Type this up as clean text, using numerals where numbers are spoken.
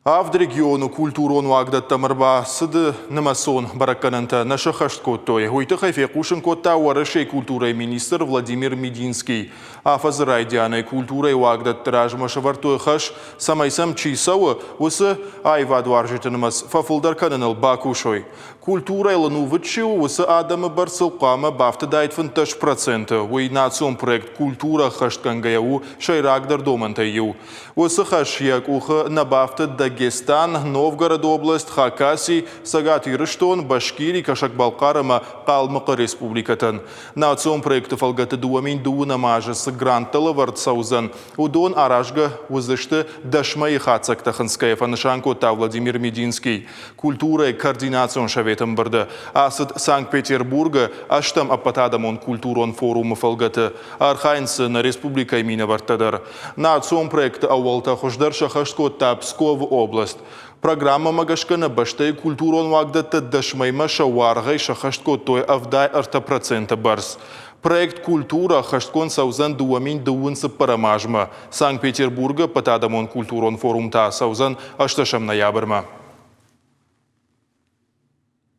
Авд регионы культурон уагдӕттӕм ӕрбацыды нымӕцон бӕрӕггӕнӕнтӕ нӕ сӕххӕст кодтой. Уый тыххӕй фехъусын кодта Уӕрӕсейы культурӕйы министр Владимир Мединский. Афӕдзы райдианӕй культурӕйы уагдӕтты размӕ сӕвӕрдтой хӕс, цӕмӕй сӕм чи цӕуы, уыцы аивадуарзджыты нымӕц фӕфылдӕр кӕныныл бакусой. Культурӕйыл ӕнувыд чи у, уыцы адӕмы бӕрцыл хъуамӕ бафтыдаид 15%. Уый национ проект «Культурӕ» ӕххӕстгӕнгӕйӕ у сӕйрагдӕр домӕнтӕй иу. Уыцы хӕс йӕ къухы нӕ бафтыд Дагестан, Новгороды область, Хакаси, Цӕгат Ирыстон, Башкири, Кӕсӕг-Балхъар ӕмӕ Хъалмыхъы республикӕтӕн. Национ проекты фӕлгӕты 2020 азы цы гранттӕ лӕвӕрд цӕудзӕн, уыдон аразгӕ уыдзысты дӕс мӕйы хатдзӕгтӕ хынцгӕйӕ, фӕнысан кодта Владимир Мединский. Культурӕйы координацион советы ӕмбырды ацыд Санкт-Петербургы ӕстӕм ӕппӕтадӕмон культурон форумы фӕлгӕты. Архайынц дзы нӕ республикӕйы минӕвӕрттӕ дӕр. Национ проекты ӕууӕлтӕ хуыздӕр сӕххӕст кодта Псковы област. Программӕмӕ гӕсгӕ нӕ бӕстӕйы культурон уагдӕттӕ дӕс мӕймӕ сӕ уаргъӕй сӕххӕст кодтой 73% бӕрц. Проект «Культура» ӕххӕстгонд цӕудзӕн 2024 азмӕ. Санкт-Петербургы ӕппӕтадӕмон культурон форум та цӕудзӕн ӕстӕсӕм ноябрмӕ.